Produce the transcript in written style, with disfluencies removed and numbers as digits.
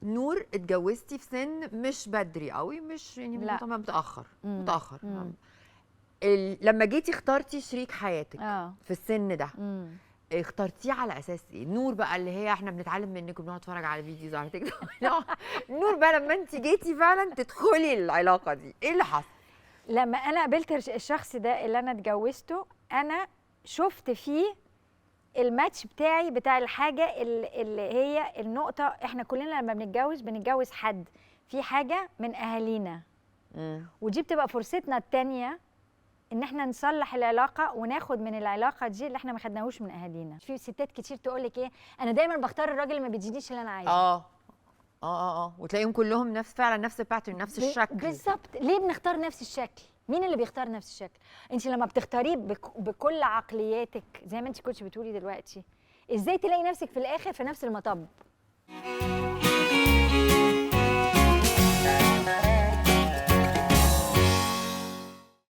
نور، اتجوزتي في سن مش بدري قوي، مش يعني لا. طبعا متاخر. متاخر. لما جيتي اخترتي شريك حياتك في السن ده، اخترتيه على اساس ايه؟ نور بقى اللي هي احنا بنتعلم منك وبنقعد نتفرج على videos على تيك توك. نور بقى لما انت جيتي فعلا تدخلي العلاقة دي، ايه اللي حصل؟ لما انا قابلت الشخص ده اللي انا اتجوزته، انا شفت فيه الماتش بتاعي، بتاع الحاجة اللي هي النقطه. احنا كلنا لما بنتجوز بنتجوز حد في حاجة من اهالينا، ودي بتبقى فرصتنا التانية ان احنا نصلح العلاقة وناخد من العلاقة دي اللي احنا ما خدناهوش من اهالينا. في ستات كتير تقول لك ايه، انا دايما بختار الراجل اللي ما بيدينيش اللي انا عايزه. اه، وتلاقيهم كلهم نفس، فعلا نفس ال pattern، نفس الشكل. بالظبط. ليه بنختار نفس الشكل؟ مين اللي بيختار نفس الشكل؟ انت لما بتختاريه بكل عقلياتك زي ما انت كنت بتقولي دلوقتي، ازاي تلاقي نفسك في الاخر في نفس المطب؟